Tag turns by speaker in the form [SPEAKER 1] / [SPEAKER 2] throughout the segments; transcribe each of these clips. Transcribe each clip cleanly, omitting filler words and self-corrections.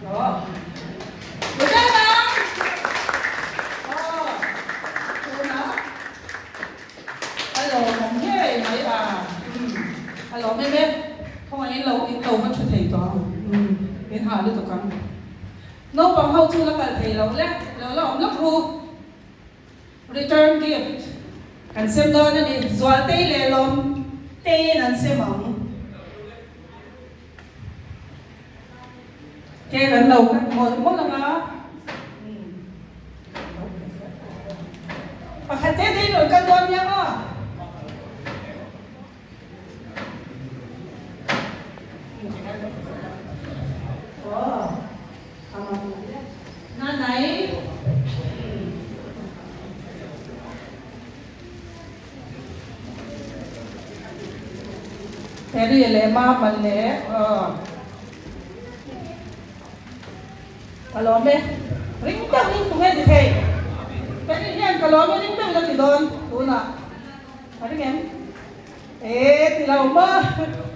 [SPEAKER 1] A lawmawm ngei mai a, umm a lawm em e, khawngaihin lo in lo va thu thei tawh ang, umm min hah lutuk ang. Naupang ho chu la kal thei lo le, lo la awm lawk ru. Return gift kan sem dawn a ni, Zualtei leh Lawmteiin an sem ang. Cake an lo cut mawlh mawlh ang a. Pakhat te te in rawn kal dawn nia maw? Aw, a mak hle. Nanai. Harry leh Mama leh aw ka lawm e ring deuh in tunge ti thei Harry hian ka lawm e ring deuh in a ti dawn tunah a ring em e ti lo maw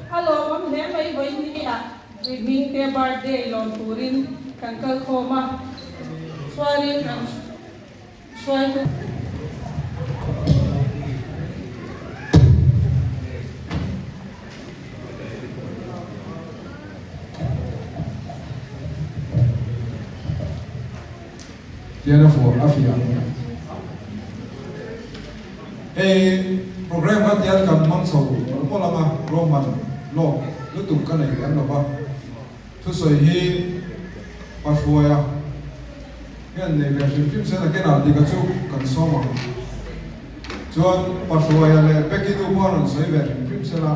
[SPEAKER 1] a lawmawm hle mai vawiin ni ah Hming te birthday lawm turin kan kal khawm a chuanin kan Hruaitu.
[SPEAKER 2] Tian a fuh a fiah. Hei program kha tian kan hmang chho mawlh mawlh ang a, ruahman lawk lutuk ka nei lem lo va. Thusawi hi pa hruaia hian nei ve hrim hrim se nakinah dik a chu kan sawm ang. Chuan pa hruaia leh Becky nu pawh an rawn sawi ve hrim hrim sela,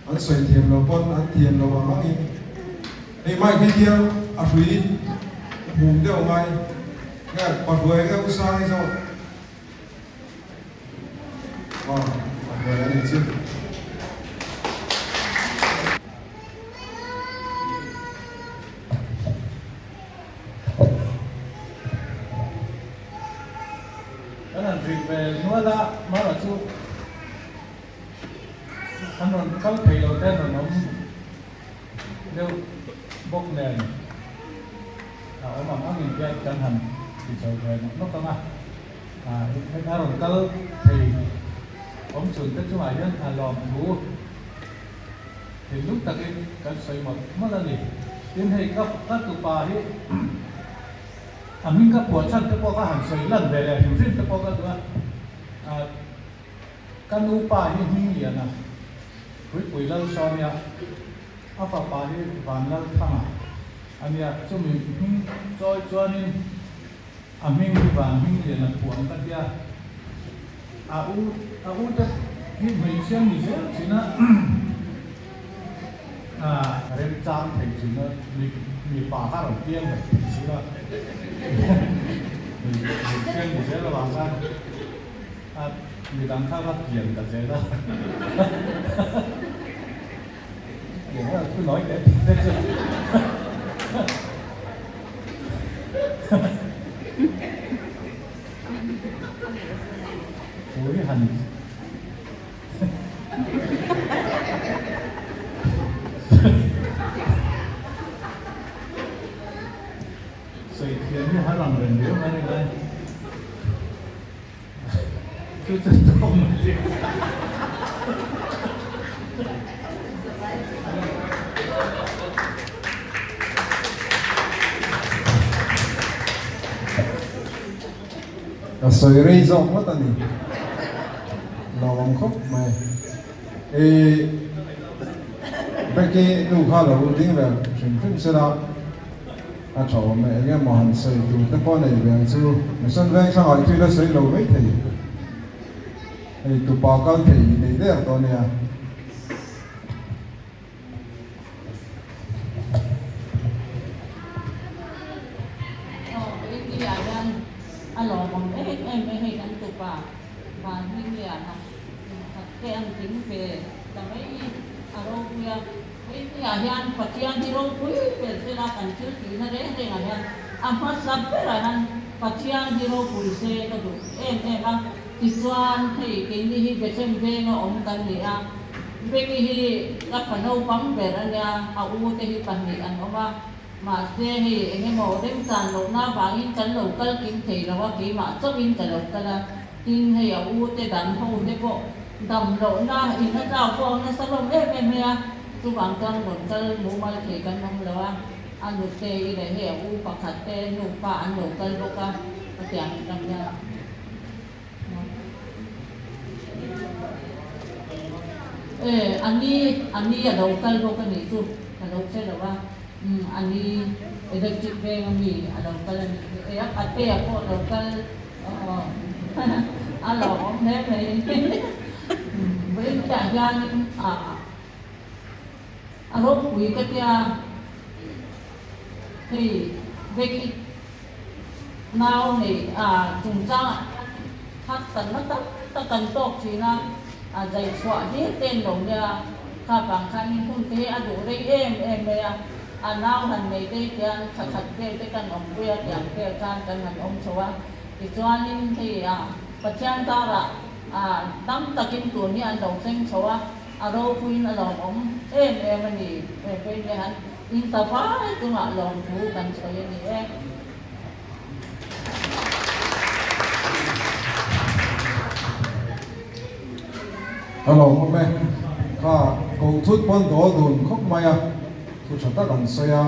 [SPEAKER 2] an sawi thiam lo pawn an thiam lo ang angin hei mic hi hian a hrui hum deuh ngai nge pa hruaia nge u Sangi zawk aw pa hruaia a ni chu.
[SPEAKER 3] Kan han rik ve nual a, mara chu an rawn kal thei lo te an rawn awm deuh bawk nen a awm ang angin hian kan han ti chho ve nawk nawk ang a, a rawn kal thei awm chhun te chungah hian a lawmthu. Thinlung takin kan sawi mawlh mawlh a ni. Tin hei ka ka tupa hi a hming ka phuah chhan te pawh ka han sawi lan ve leh hrim hrim te pawh ka duh a. Ah ka nupa hi Hmingliana, Puipui Lalsawnia, a fapa hi Vanlalthanga a nia. Chumi hming chawi chuanin a hming hi Van Hmingliana phuah ang ka tia. A u a u te hi hmeichhia ni zel thin a, a remchang thei thin a, mi mipa kha rawn piang ve thei si la, hmeichhia ni zel avang khan a midang kha ka pian ta zel a, pian a thu nawi teh teh te chu. Ui han sawi thiam hi har ang reng riau mai a ni lai. Chu chu tawk mai chi.
[SPEAKER 2] Ka sawi rei zawk ngawt a ni. Lawm khawp mai. I Becky nu kha lo ding ve hrim hrim sela a tha awm e. Eng emaw han sawi tur te pawh nei ve ang chu. Mission veng thlangah i thil a sawi lo mai thei. Hei tupa kal thei nei der tawh a nia.
[SPEAKER 4] Aw India hian a lawmawm em em mai hei kan tupa van hming lian a inkhat te an tling ve ta mai hi a ropui a, India hian Pathian hi ropui ber sela kan thil tihna reng rengah hian a hmasa berah hian Pathian hi ropui se ka duh em em a, tichuan hei keini hi Bethlehem venga awm kan ni a. Beki hi ka fa naupang ber a nia, a u te hi pahnih an awm a. Mahse hei eng emaw remchan lohna avangin kan lo kal kim thei lo a, keimah chauhin ka lo kal a. Tin, hei a u te dang ho te pawh dam lohna in a tlau pawh a nasa hlawm em em mai a, chuvang chuan rawn kal mumal thei kan awm lo a, a nute i leh hei a u pakhat te nufa an lo kal bawk a, hetiang lam hian. E, a ni, a ni a lo kal bawk a nih chu, ka lo hre lo a, umm a ni electric veng a mi a lo kal a nih chu, e a patea pawh a lo kal aw a lawmawm hle mai vawiin hianin ah a ropui ka tia hei veki Nau nei a chungchangah hian harsatna tam tak kan tawk thin a, a zai chhuah hlir te an lo nia, kha vang khanin hun te hi a duh rei em em mai a, a nau han nei te hian thla khat vel te kan awmpui a tiang vel khan kan han awm chho a, tichuanin hei a Pathian karah a tam takin tun hi an lo thleng chho a, a ropuiin a lawmawm em em a ni, hei han In savai chungah lawmthu kan sawi a ni e.
[SPEAKER 2] Ka lawm awm e. Kha ko thut pawn dawl dun khawp mai a, thu tha tak an sawi a,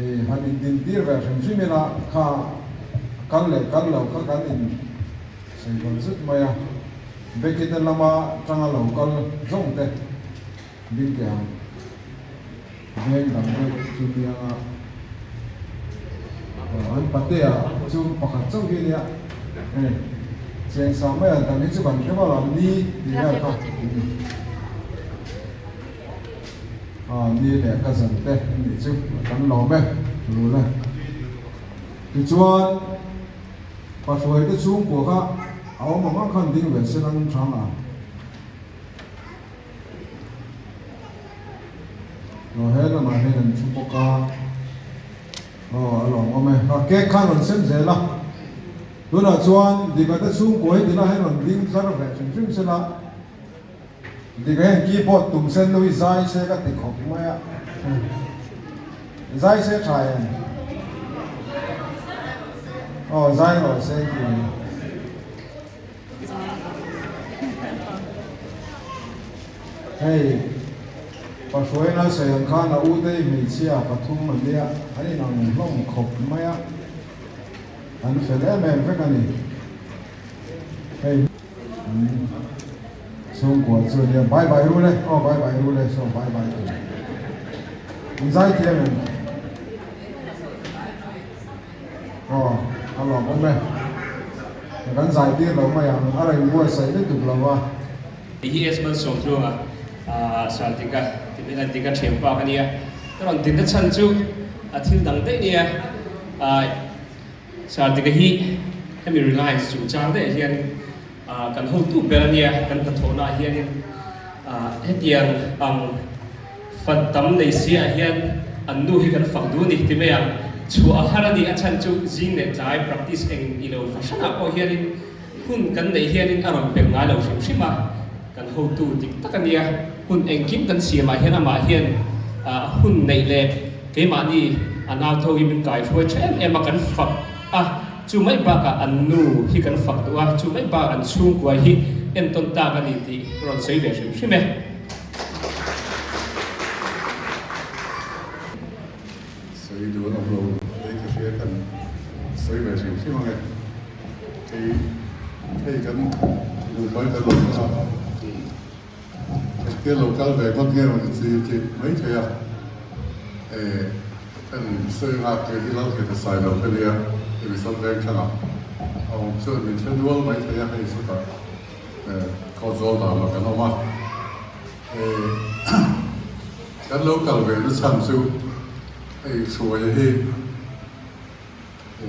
[SPEAKER 2] i han in din tir ve hrim hrim ila kha kal leh kal lo kha kan in sawi dawn zut mai a, Becky te lama tanga lo kal zawng te. Ding teh ang. Veng dang deuh chu nianga an patea chu pakhat chauh hi ania hei cheng sa mai a dang hi chu kan hre vak lo ni tih vel kha a ni leh ka zan te anih chu kan lawm e rul e tichuan pahruai te chhungkua kha a awm ang ang khan ding ve se lang thang a. Aw he lamah hian an thu bawk a, aw a lawmawm e, a cake kha an rawn sem zel a, tunah chuan Dika te chhungkua hi tilai hian rawn ding tlar ve hrim hrim sela, Dika hian keyboard tum sen nu hi zai se ka ti khawp mai a, zai se tha em? Aw zai rawh se ti. Hei, Pahruaina sawi ang khan a utei hmeichhia pathum an nia, an inang hlawm khawp mai a, an fel em em vek a ni. Hei, chhungkua chu a nia, bye bye rule e, aw bye bye rule e, saw bye bye tur. In zai thiam em? Aw, a lawmawm e. Kan zai tir lo mai ang, a rawn buatsaih lutuk lo a.
[SPEAKER 5] Hei hi Esmond Sawmtluanga Sardika tih mai Dika thiam pa ka nia. Ka rawn dinna chhan chu a thil dang daih nia. Sardika hi hemi Reliance chungchang daih hian kan hotu ber a nia, kan hnathawhna ah hianin hetiang ang fat tam nei si ah hian an nu hi kan fak duh a ni ti mai ang. Chhuah a har a ni, a chhan chu zing leh tlai practice eng i lo fahranah pawh hianin hun kan neih hianin a rawn pel ngai lo hrim hrim a, kan hotu dik tak a nia, hun engkim kan siamah hian amah hian hun neih leh keimahni a nau tho hi min kaihruai tha em em a, kan fak a. Chu mai bakah an nu hi kan fak duh a, chu mai bakah an chhungkua hi entawn tak a ni tih ka rawn sawi ve hrim hrim e.
[SPEAKER 6] Sawi duh an awm lo hei ka hria kan sawi ve hrim hrim ang e. Kei hei kan nupa in kan lo kal a, engtia lo kal ve ngawt nge rawn inti tih mai thei a, e kan sawi nghak kei hi Lalhmeta sai lo ka nia hemi sawm veng thangah a awm chuan min hre nual mai thei a hei chutah Khawzawl danah kan awm a, e kan lo kal ve na chhan chu hei hruaia hi e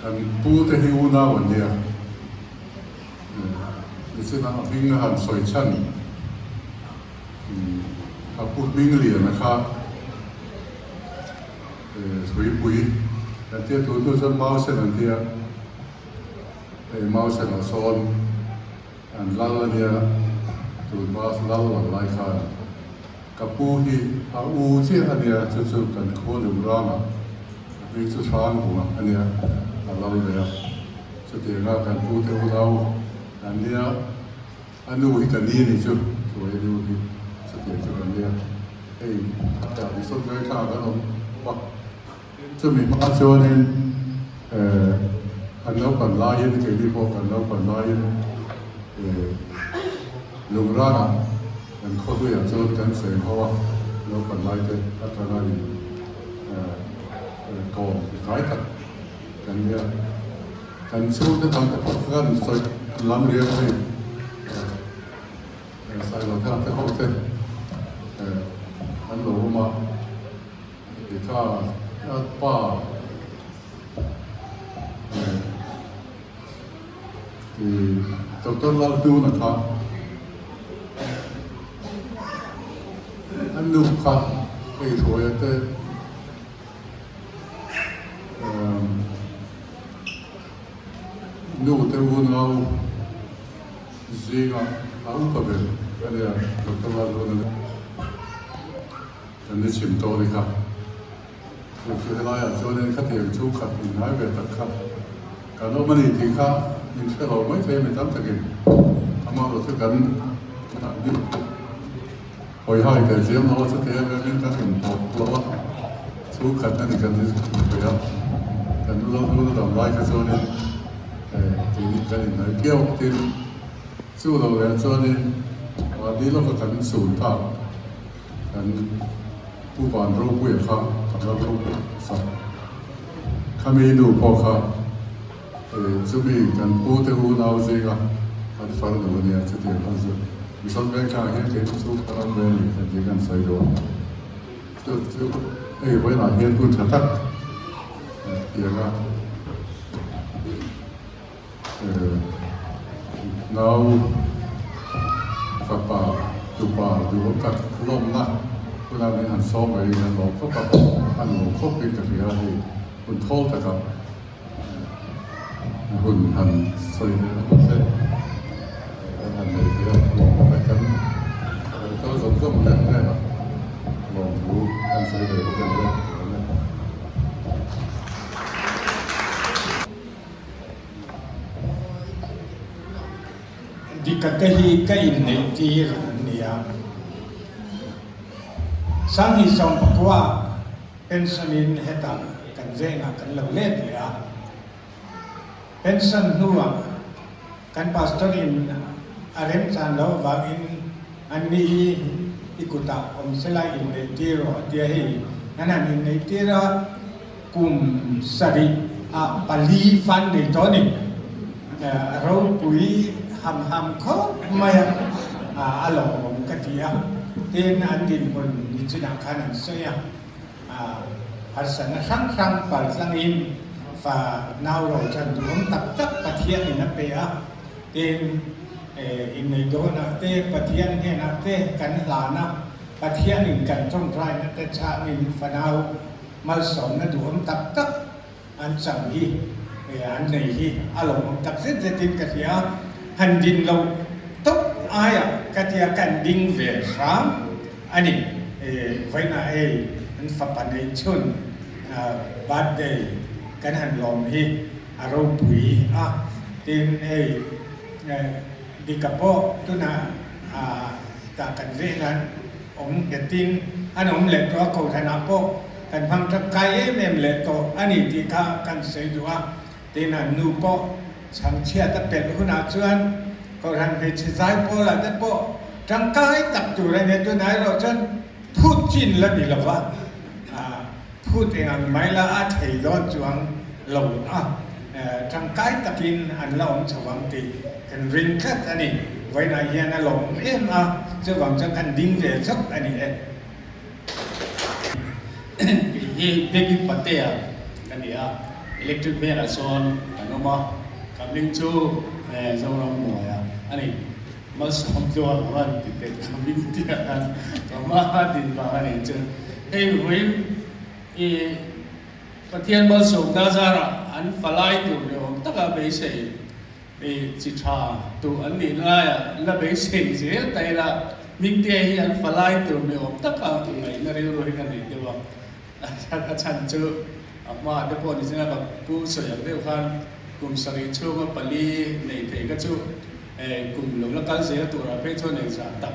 [SPEAKER 6] kan pu te hi unau an nia. Nichina a hming a han sawi chhan a pu hming lian a kha Hruipui an tia tu tu chuan Mausen an tia hei Mausen ah sawn an lal a nia tun hma lal lal lai khan. Ka pu hi a u chiah a nia, chu chu kan khua Lungrangah a hming chu Hrangvunga a nia, a lal ve a. Chutianga kan pu te unau an nia, a nu hi ka ni a ni chu, chuai a nu hi chutiang chu kan nia. Hei hetah Misawt Vengthlang ah kan awm a, chumi hma chuanin eh an naupan laiin keini pawh kan naupan laiin eh Lungrangah kan khawhluiah chuan kan cheng ho a, naupan laite atanga in eh kawm hnai tak kan nia. Kan chhungte dang te pawh kha kan sawi lam riau hei eh Sailawthela te ho te eh an lo awm a, heti kha a pa eh Ih Doctor Lalhnuna kha a nu kha hei hruaia te nu te unau zinga a upa ber a nia Doctor Lalhnuna kan ni chhim tawh a ni kha. Chu chu helaiah chuanin khatiang chu khat min ngai ve tak kha kan awm a ni tih kha min hre lo maithei a mi tam takin amaherawh chu kan hawi hai teh chiam lo a chuti em em in kan inpawh lo a chu khat a ni kan inthei a kan nu lo nu dam lai kha chuanin eh tih kan inhnaih piau tin chu lo leh chuanin mahni lawka kan chhun tak Kan Pu Van Ropuia kha ka la ropui sak. Khami nu pawh kha chumi kan pu te unau zinga an far nu a nia chutiang khan chu Mission Vengthlang ah hian kei chu ka ram ve a ni kan tih kan sawi dawn. Chu chu hei vawiinah hian hun tha tak tianga Nau fapa tupa duhawm tak lawmna huna min han sawm mai in an lawm khawp a, an lawm khawp in ka hria hei hun thawl takah hun han sawi leh a hun te kan han nei thei a, lawm awm e kan kal zawm zawm te hnenah lawmthu kan sawi ve bawk a ni e.
[SPEAKER 7] Dikate hi ka inneih tir an ni a. Sanghnih 19 pension in hetah kan vengah kan lo let leh a. Pension hnuah kan pastor in a remchan loh avangin anni hi i kutah awm sela inneih tir rawh a tia hei an han inneih tir a. Kum sarih ah pali fan nei tawh a ni. Ropui ham ham khawp mai a, a lawmawm ka ti a. Tin, an dinhmun ni chinah khan an sawi a, harsatna hrang hrang pal tlangin fa nau ro chan duhawm tak tak Pathianin a pe a. Tin, inneih dawnah te, Pathian hnenah te kan hlan a, Pathianin kan tawngtaina te chhangin fanau Malsawmna duhawm tak tak an chang hi an nei hi a lawmawm tak zet zetin ka hria. Han din loh tawp aiah ka tia kan ding ve hram a ni. Vawiinah hei an fapa neih chhun birthday kan han lawm hi a ropui a. Tin hei Dika pawh tunah tah kan veh nan awm nghetin an awm leh tawh a, kohhranah pawh kan hmang tangkai em em leh tawh a ni tih kha kan sawi duh a, tin an nu pawh chhangchhiat a pelh hunah chuan kohhran hmeichhe zai pawlah te pawh tangkai tak tur a nia, tunah erawh chuan phut chin la ni lova, phut eng ang mai la a thei dawn chuang lo a, tangkai takin an la awm chho ang tih kan ring tlat a ni. Vawiinah hian a lawm em a, chuvang chuan kan ding ve chauh a ni e.
[SPEAKER 8] Kei hi Peggy Patea ka ni a, electric velah sawn kan awm a, ka hming chu Zorammuaia a ni. Malsawm tluang a van ti teh ka hming tiah khan ka hma din vang a nih chu. Hei vawiin i Pathian malsawmna zarah an falai tur ni awm taka beisei i chi tha duh an nih laiah la beisei zel ta ila. Hmingtea hi an falai tur ni awm taka ngaihna rilru hi ka nei deuh a, a chhan chu a hma te pawh ni zinga ka pu sawi ang deuh khan kum sarih chhunga pali nei thei kha chu kum lo la kal zel turah phei chuan engzah tak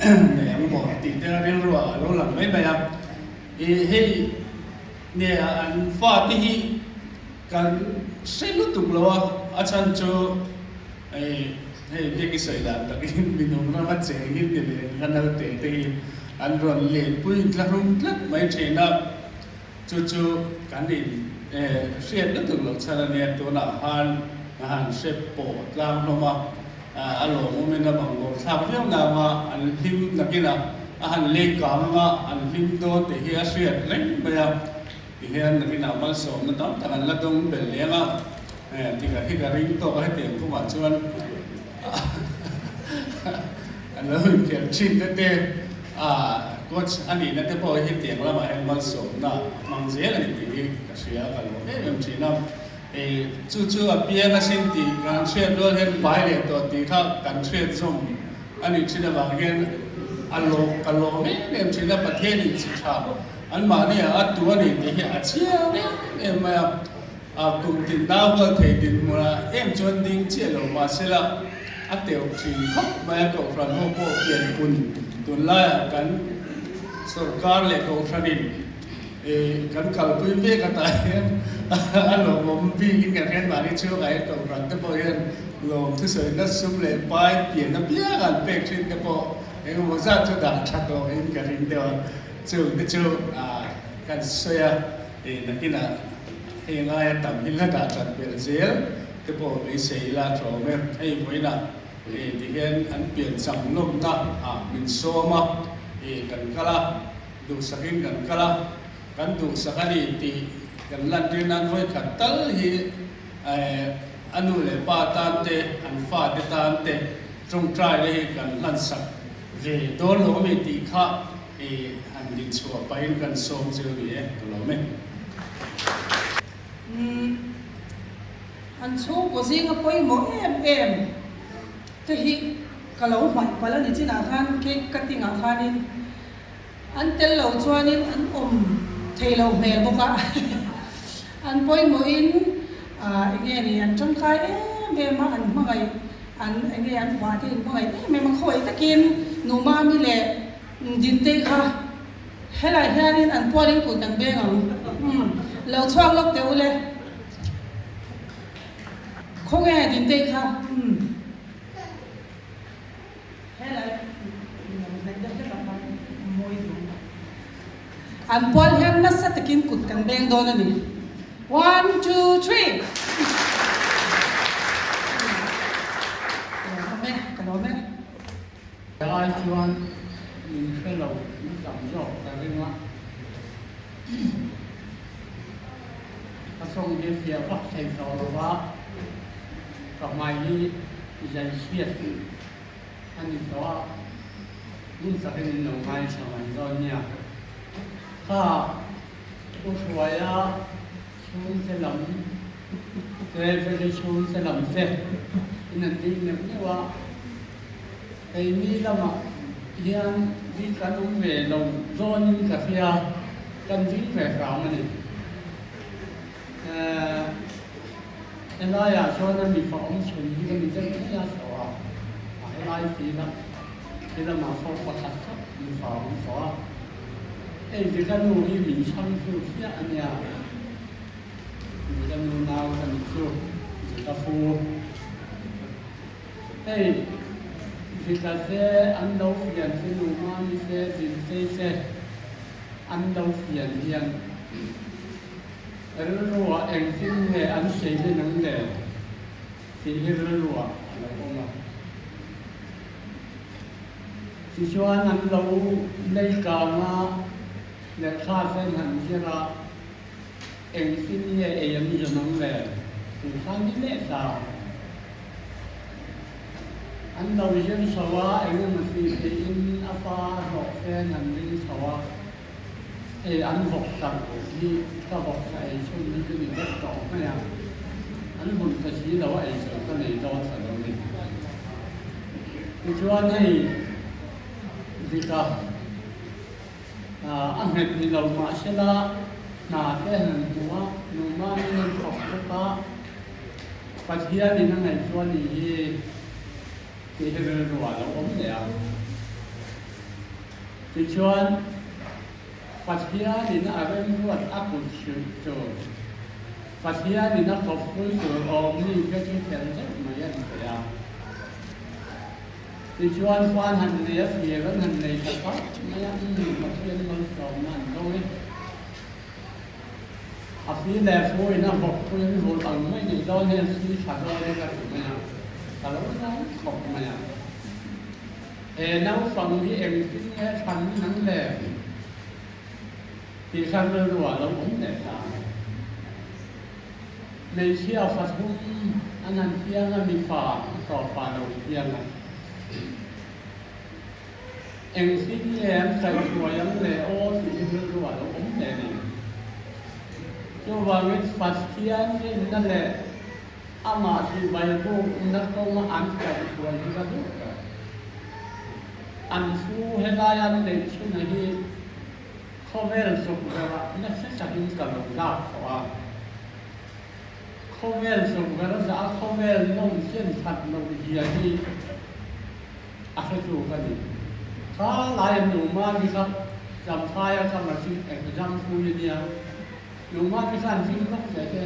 [SPEAKER 8] nei ang maw tih te rilru ah a lo lang mai mai a. Ih hei nge an fate hi kan hre lutuk lo a, a chhan chu hei hei biak i sawi dan takin minung rama chengin ni leh ka naute te hi an rawn lenpui tlahrung tlat mai thin a, chu chu kan in hriat lutuk loh chhan a nia, tunah khan a han hre pawh tlang hlawm a. A lawmawmin a bangbo thlak viau nang a, an hlim nakinah a han leng kang anga an hlim dawn tih hi a hriat reng mai a, tihian nakinah malsawmna tam tak an la dawng belh leng a, tikah hi ka ring tawk a hetiang kawngah chuan an lo inkhelh thin te te a coach a nihna te pawh hi hetiang lamah hian malsawmna a hmang zel a ni tih hi ka hria a, ka lawm em em thin a. Chu chu a piang asin tih kan hriat rual hian pai leh tawh tih kha kan hriat zawm a nih thin avang hian a lawm ka lawm em em thin a, Pathian in chi tha anmahni ah a tu a ni tih hi a chiang em em mai a, a kum tin nau hual thei dinhmunah em chuan ding chiah lo mahsela a teuh thin khawp mai a, Kohhran ho pawh pianpun tunlaiah kan sorkar leh Kohhranin Kan kalpui mek atah hian a lawmawm bikin kan hriat mahni chhungah hian Kohhran te pawh hian lawm thusawina sum leh pai pian apiang an pek thin te pawh engemaw zat chu dah tha tawhin ka ring deuh a, chung te chu kan sawi a, nakinah hei ngaia tam hi la dah that belh zel te pawh beisei ila a tha awm e. Hei vawiinah tihian an piancham lawmna ah min sawm a, kan kal a. Duhsakin kan kal a, kan duhsak a ni tih kan lantir nan vawikhat tal hi a nu leh pa tan te, an fate tan te tawngtai te hi kan hlansak ve dawn lo ami tih kha han dinchhuah pahin kan sawm cheu ni e, ka lawm e.
[SPEAKER 1] Umm, an chhungkaw zinga pawimawh em em te hi ka lo hmaih palh a ni chinah khan cake cutting ah khanin An tel lo chuanin an awm thei lo hmel bawk a, an pawimawhin eng nge ni an tangkai em em a, an hmangaih an eng nge an vah te in hmangaih em em a, khawi takin Numami leh Dintei kha helai hianin an pualin kut kan beng ang, umm lo chhuak lawk teh ule, khawnge Dintei kha, umm. An pual hian nasa takin kut kan beng dawn a ni. One, two, three! Ka lawm e, ka lawm e.
[SPEAKER 9] Ai chuan min hre lo min tam zawk ka ring a, ka tawng hi fiah vak thei tawh lo va, ka hmai hi zai chhiat a ni tawh a, ngun takin in lo ngaithla mai dawn nia. Kha u Hruaia chhungte lam te, Veli chhungte lam te in an ding neuh neuh a, keini lamah hian ding kan awm ve lo zawnin ka hria, kan ding ve hram a ni. Helaiah chuan a mipa awm chhun hi ka ni deuh mai a tawh a, a helai fil a, he lamah pawh pakhat chauh mipa awm tawh a. Hei Vika nu hi min chhang hnu chiah a nia, Vika nu nau ka ni chu, Vika pu. Hei Vika te an lo fian che nu Mami te, Dintei te an lo fian hian Rilruah engtin nge an sailin ang le tih hi rilruah a lo awm a. Tichuan an lo lei kang a, lehkha te an han zir a, engtin nge ei an zawn ang le tih kha ni leh ta. An lo zir chho a, eng emaw tih tiin a pa hlawh te an han ring chho a. Hei an vawk tak hi ka vawk sa ei chhun hi chu ni vek tawh mai a, an hun ta si lo a ei chho ka nei dawn ta lo ni. Tichuan hei dik a, a nghet ni lo mahsela hna te an han hmu a, numamin an thawk bawk a, Pathianin a ngaihtuah ni hi tih hi rilru ah lo awm leh a. Tichuan, Pathianin a remruat a kut hrilh tur, Pathianin a kawppui tur awmni te chu tel deuh mai a ni thei a. Tichuan, Fan han nei a, fir an han nei ta khawp mai a, umm, Pathian malsawmna an dawng e. A fi leh fuin a vawk pui an vul ang mai nih dawn hian si tha dawn e ka ti mai a, ka lo zai khawp mai a. He naupang hi engtin nge thlan nang le? Tih kha rilru ah lo awm leh ta. Hmeichhia fathum an han piang a, mipa a tawpa lo piang a. Engtin nge an kaihhruai ang le aw tih hi rilru ah lo awm leh ni. Chuvangin Pathian rinna leh Amah chibai bukna kawnga an kaihhruai hi ka duh ber. An thu helai an neih chhuna hi khawvel tukverh-ah nasa takin ka lo lak tawh a. Khawvel tukverh a zah a, khawvel nawm chen that loh zia hi a hretu ka ni. Kha lai an nuhmani kha Champhai-a ka matric exam pui a nia. Nungmah te khan hlim lawk teh se.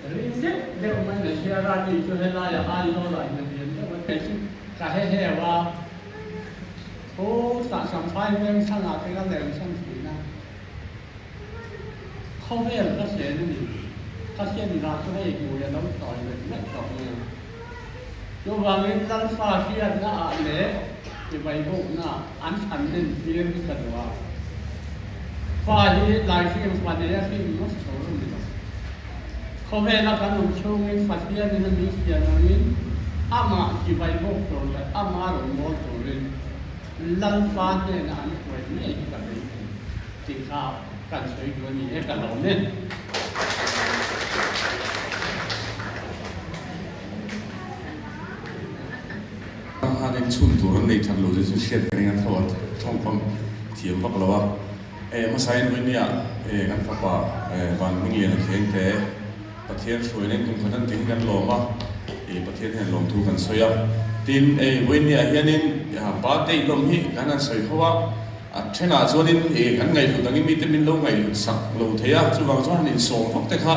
[SPEAKER 9] Ring deuh deuh mai na hria Rani chu helaiah Aizawl ah in a lian deuh a kei chu ka he heu a, khawtah Champhai veng chhangah te ka leng chhan thin a, khawvel ka hlen a ni, ka hriat rah chu hei hmui a lo tawi leh meuh tawh mai a. Chuvangin Lalfa hriatna ah leh tivaibukna an thlan nen tir hi ka duh a. Fa hi laihrim fa nei a hrim ngawt tur a ni lo. Khawvela kan awm chhungin Pathianin a min siam angin amah tivaibuk tur leh ama rawn mawl turin Lalfa hnenah an hruai ngei hi ka beisei tih kha kan sawi duh a ni e ka lawm e.
[SPEAKER 10] Khan in chhun tur an nei that lo chu chu hriat ka ring a tho a thawngkam thiam vak lo a e hmasa in vawinia e kan fapa e van hminglian a thleng te Pathian hruaina in kum khat an tih hi kan lawm a e Pathian hian lawm thu kan sawi a tin e vawinia hianin pa te inlawm hi kan han sawi ho a a thenah chuanin e kan ngaihhlut angin mite min lo ngaihhlut sak lo thei a chuvang chuan han insawm vak te kha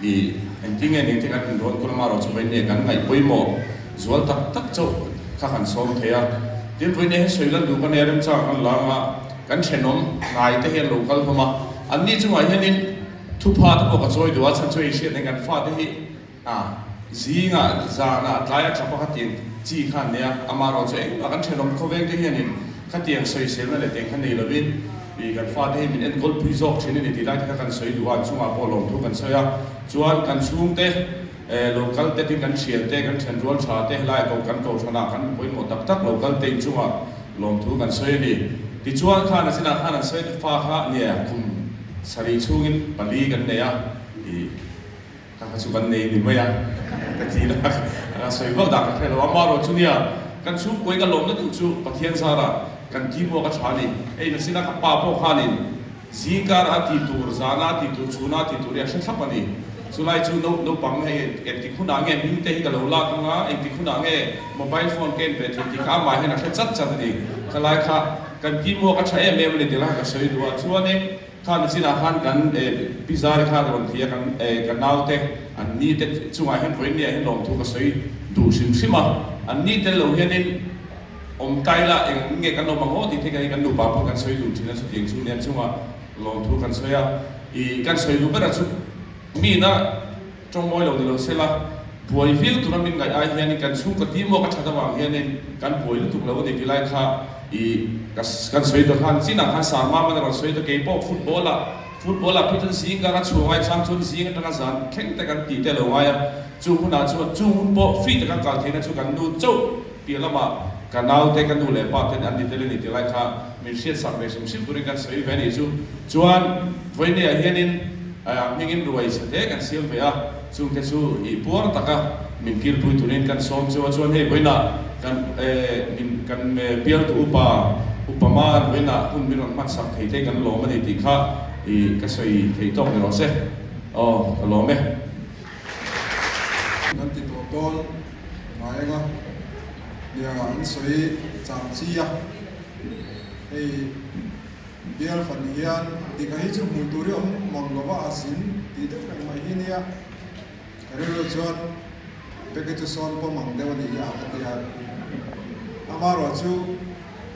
[SPEAKER 10] I engtin nge ning te kan inrawn kulh anga rawh chu vawiin kan ngaih pawimawh zual tak tak chauh kha kan sawm thei a. Tin, vawiin he sawi lan duh ka nei a remchang kan la anga kan thenawm hnai te hi an lo kal hlawm a. Anni chungah hianin thupha te pawh ka chawi duh a, chhan chu hei hriat nen kan fate hi a zingah zanah tlai a tha pakhat tiang chi kha an nei a, amaherawhchu chu engmah kan thenawm khawveng te hianin khatiang sawiselna leh tiang kha nei lovin I kan fate hi min enkawl pui zawk thin a ni tih lai te kha kan sawi duh a, an chungah pawh lawmthu kan sawi a. Chuan kan chhungte lo kal te tin kan thian te, kan thianrual tha te helai ko kan kohhranah kan pawimawh tak tak lo kal te inchungah lawmthu kan sawi a ni. Tichuan khan a chinah khan an sawi fa kha nia kum sarih chhungin pali kan nei a, i kha kha chu kan nei ni mai a ka ti la, a sawi vak dah ka hre lo. Amaherawh chu nia kan chhungkuai ka lawmna deuh chu Pathian zarah Kan teamwork a tha a ni. Hei nasina ka pa pawh khanin zingkar a tih tur, zana a tih tur, chhuna a tih tur hi a hre thlap a ni. Chulai chu no naupang hei engtik hunah nge hming te hi ka lo lak anga, engtik hunah nge mobile phone ka en ve thei tih kha amah hian a hre chat chat a ni. Khalai kha kan teamwork a tha em em a ni tih lai kha ka sawi duh a. Chuanin kha nachinah khan kan pi Zari khan a rawn ti a, kan ka naute an ni te chungah hian vawiin ni ah hian lawmthu ka sawi duh hrim hrim a. An ni tel lo hianin Awm tai la, eng nge kan awm ang aw tih te hi kan nupa pawh kan sawi dun thin a, chutiang chu nia chunga lawmthu kan sawi a, ih kan sawi duh berah chu mina tawngmawi lo ni lo sela, buai viau tura min ngaih ai hianin kan chhungkaw teamwork a that avang hianin kan buai lutuk lo a ni ti lai kha ih kan sawi ta khan chinah khan Sarma man a rawn sawi ta keipawh football ah football ah phei chuan zing kara chhuah ngai chang chuan zing atanga zan thleng te kan tih te a lo ngai a, chung hunah chuan chung hun pawh free taka kal theihna chu kan nu chauh Piah lamah ka naute, ka nu leh pa ten an ni tel a ni tih lai kha min hriatsak ve hrim hrim turin kan sawi ve a nih chu. Chuan vawinia hianin hmingin ruai chhe te kan siam ve a, chungte chu i puar taka min kilpui turin kan sawm chu a. Chuan hei vawiinah. Kan min kan bialtu upa upa man vawiinah hun min rawn hmansak thei te kan lawm a ni tih kha i ka sawi thei tawk ni rawh se. Aw ka lawm e.
[SPEAKER 2] Kan ti tawh dawn ngai anga nia an sawi chang chi a hei bial fan hian dik a hi chu hmuh tur hi awm mang lova a zin tih deuh reng mai hi nia. Ka rilru chuan Becky chu sawn pawm ang deuh a nih hi a ka ti a. Amaherawh chu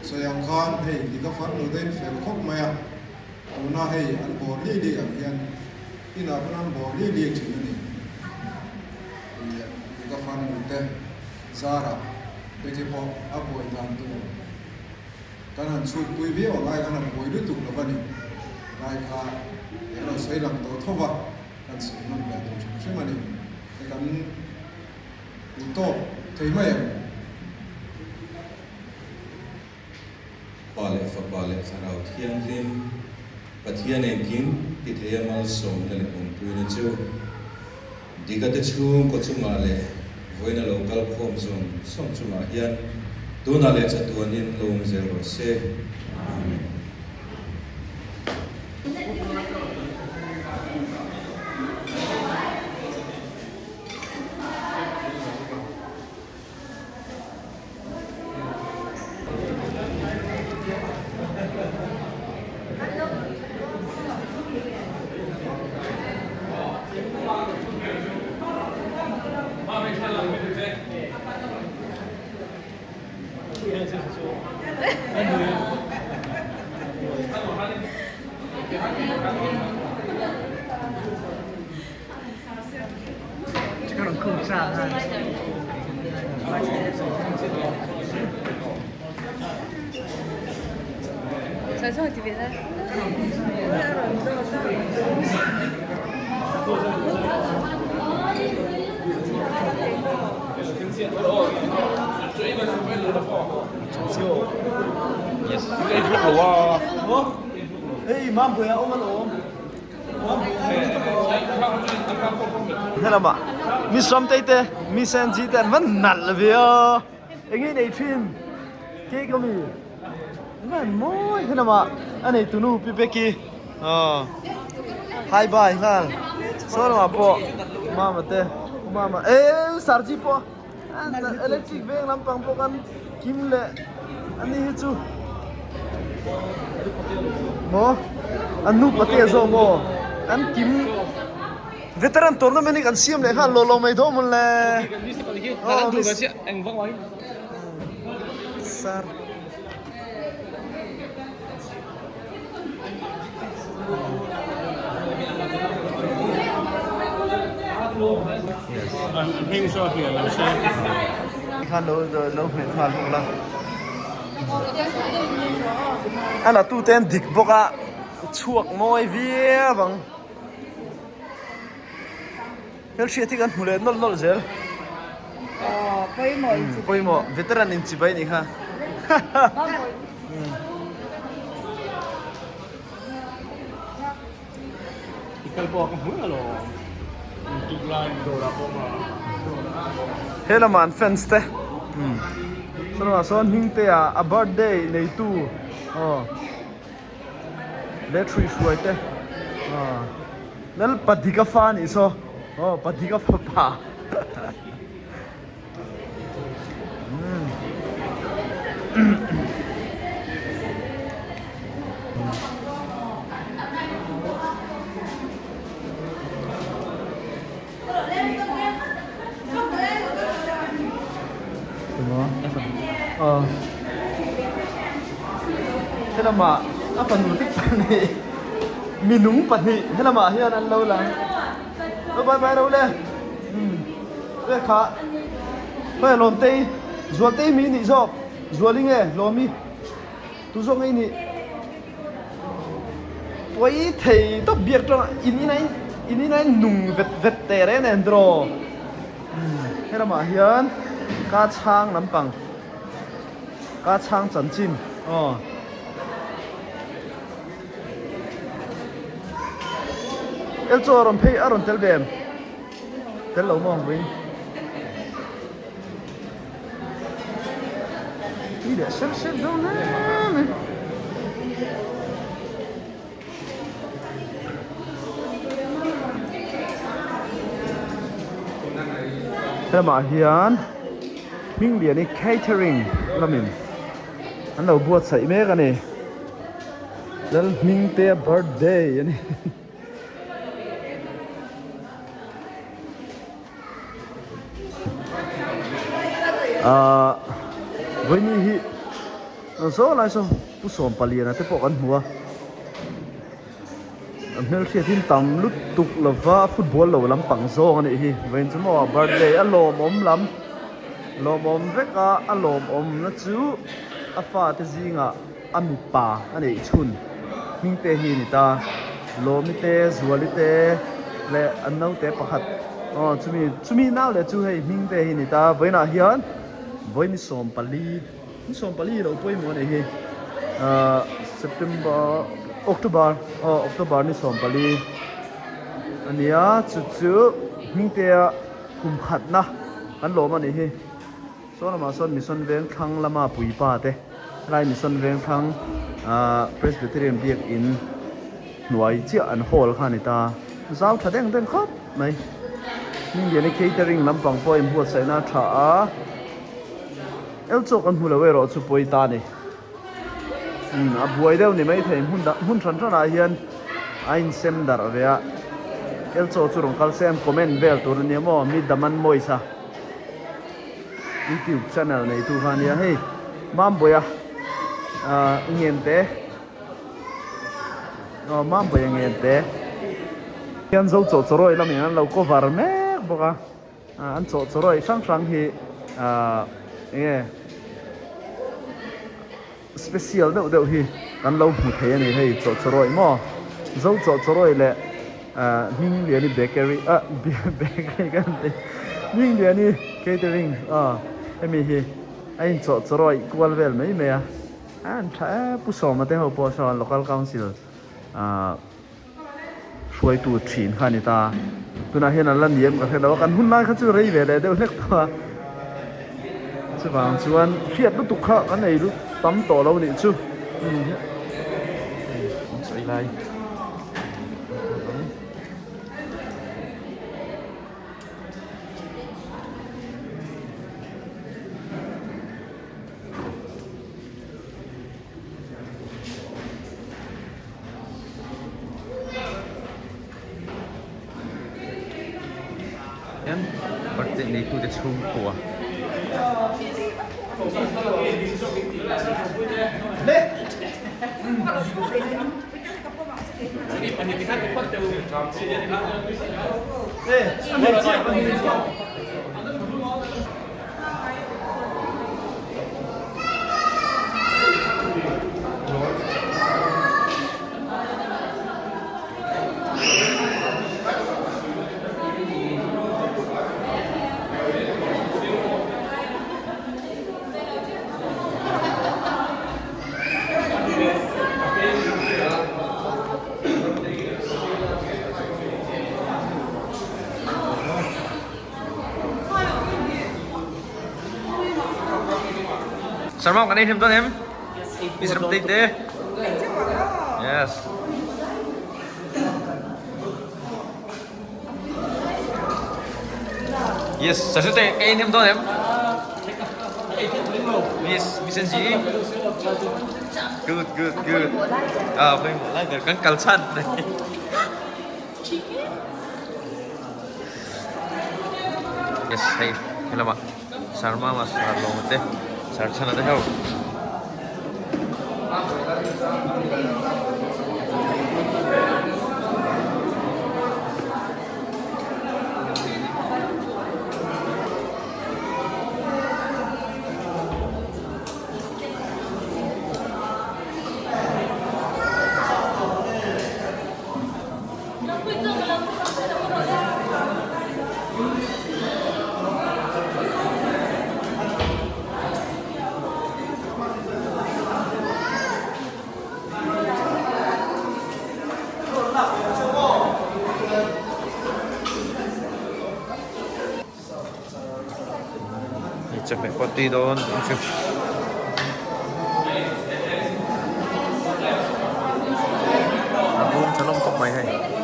[SPEAKER 2] sawi ang khan hei ti ka farnu te in fel khawp mai a, tuna hei an bawr li li ang hian inah pawn an bawr li li thin a ni. Ti ti ka farnu te zarah Becky pawh a buai dan tur kan han chhut pui viau ang ai khan a buai lutuk lo va ni. Lai kha kan rawn sawi lang tawh tho va. Kan sawi nawm leh tur hrim hrim a ni. Hei kan duh tawk thei mai ang.
[SPEAKER 11] Pa leh Fapa leh Thlarau Thianghlim, Pathian engkim ti theia malsawmna leh awmpuina chu Digate chhungkaw chungah leh vawiina lo kal khawm zawng zawng chungah hian tunah leh chatuanin lo awm zel rawh se. Amen.
[SPEAKER 12] Helamah mi sawmtei te mi senji te an van nalh ve a enge nei thin cake ami an mawi helamah a nei tunu pi peki aw hi bye nghal saw lamah pawh mama te mama eh sarji pawh electric veng lampang pawh kan kim leh ani hi chu maw an nupa te zawk maw an kim veteran tournament hi kan siam leh nghal lo lo mai dawn mawn le sir. Khan lo lo hmet nghal bawk la a la tu te an dik bawk a chhuak mawi viau ang hmelhriat hi kan hmu leh nawlh nawlh zel pawimawh veteran inchibai nih kha. He lamah an fans te saw sawn hming te ah a birthday neitu aw leh thui hruai te aw lal Padika fa anih saw aw Padika fapa. Helamah a fanu te pahnih minung pahnih helamah hian an lo lang bye bye ro le. Ve kha hei Lawmtei Zualtei mi nih zawk Zuali nge Lawmi tu zawk ngei nih pawi thei tawp biak tawng in in a in in a in nung vet vet teh reng nen draw helamah hian ka chhang lampang ka chhang chanchin aw. El chu a rawn phei a rawn tel ve em? Tel lo maw ang vawiin? Tui leh ser ser dawn hle mai. Helamah hian Hmingliani catering lamin an lo buatsaih mek a ni. Lalhmingtea birthday a ni. Ahh vawiini hi zaw lai saw pu sawm paliana te pawh kan hmu a a hmelhriat in tam lutuk lova football lo lampang zawng a nih hi vawiin chu maw birthday a lawmawm lam lawmawm vek a a lawmawm na chu a fate zingah a mipa a neih chhun hming te hi a ni ta Lawmi te Zuali te leh an naute pakhat aw chumi chumi nau leh chu hei hming te hi a ni ta vawiinah hian vawi ni 14 ni 14 lo pawimawh a nih hi ahh September October aw October ni 14 a ni a chu chu hming te a kum khatna kan lawm a nih hi. Saw lamah sawn Mission Vengthlang lama puipa te helai Mission Vengthlang ahh Presbyterian biakin hnuai chiah an hall kha a ni ta. Zau tha deng deng khawp mai. Hmingliani catering lampang pawh a inbuatsaihna a tha a, el chawk an hmu lo erawh chu pawi ta a ni. Umm a buai deuh ni maithei hmun dang hmun hran hranah hian a insem darh ve a, el chaw chu rawn kal se an comment vel tur a nia maw mi Daman Moisa. Youtube channel nei tu kha ania hei Mambawiha ah ngen te aw Mambawiha ngen te hian zo chaw chawrawi lamin an lo cover mek bawk a ah an chaw chawrawi hrang hrang hi ah enge Special deuh deuh hi kan lo hmu thei a ni hei chaw chawrawi maw zo chaw chawrawi leh Hmingliani bakery ah bakery kan ti Hmingliani catering aw hemi hi a in chaw chawrawi kual vel mai mai a an tha e Pu Sawma te ho pawh sawn local council ah hruaitu thin kha a ni ta tunah hian an la ni em ka hre lo a kan hun lai kha chu rei ve leh deuh hlek tawh a chuvang chuan hriat lutuk kha kan ei lut tam tawh lo nih chu sawi lai.
[SPEAKER 13] Hian birthday neitute chhungkua. Sarmam kan ei hlim dawn em? Miss Ramtei te. Yes. Yes, Sashu te ka ei hlim dawn em? Miss Miss NG. Good, good, good. Ah, pawimawh lai ber kan kal chhan. Yes, hei helama Sharma ma sar lawng te sar chhana te ho. Chawhmeh pawh tui dawn ang chu. mai hei.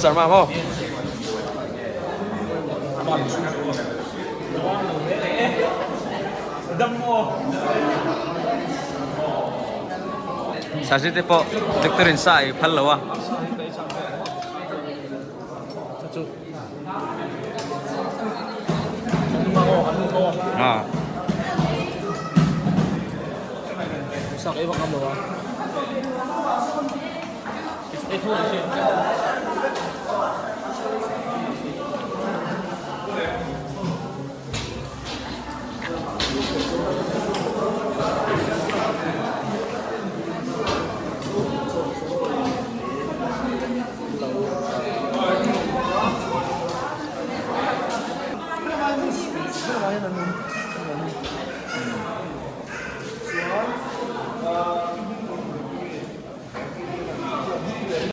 [SPEAKER 13] Sarma maw? Sazi te pawh doctor in sa ei phal lo a. Ah.